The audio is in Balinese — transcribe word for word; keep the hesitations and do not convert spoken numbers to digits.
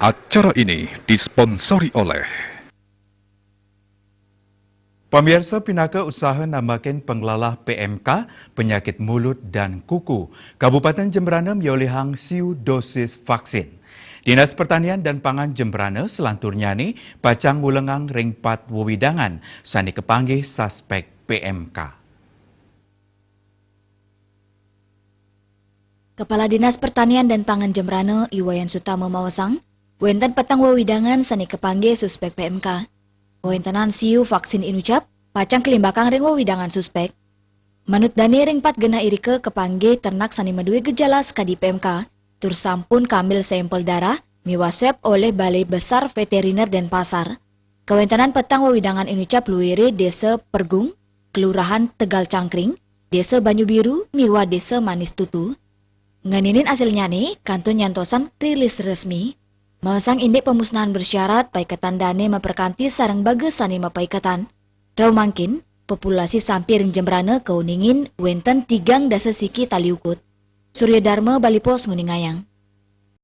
Acara ini disponsori oleh Pemirsa, pinaka usaha namakin panglalah P M K, penyakit mulut dan kuku, Kabupaten Jembrana miolihang siu dosis vaksin. Dinas Pertanian dan Pangan Jembrana selanturnyané pacang ngulengang ring pat wewidangan sané kapanggih suspek P M K. Kepala Dinas Pertanian dan Pangan Jembrana, I Wayan Sutama maosang, wénten peteng wewidangan sané kapanggih suspek P M K. Wéntenan siu vaksin inucap pacang kalimbakang ring wewidangan suspek. Manut dané, ring pat genah irika kapanggih ternak sané madué gejala sakadi P M K, tur sampun kambil sampel darah miwah swab olih Balai Besar Veteriner Denpasar. Kawéntenan peteng wewidangan inucap luiré Désa Pergung, Kelurahan Tegal Cangkring, Désa Banyu Biru, miwah Désa Manis Tutu. Ngeninin asilnyané kantun nyantosang rilis resmi. Maosang indik pemusnahan bersyarat paiketan dané maperkanti sareng bagas sané mapaiketan. Rauh mangkin, populasi sampi ring Jembrana kauningin wénten tigang dasa siki tali ukut. Surya Dharma, Bali Post, nguningayang.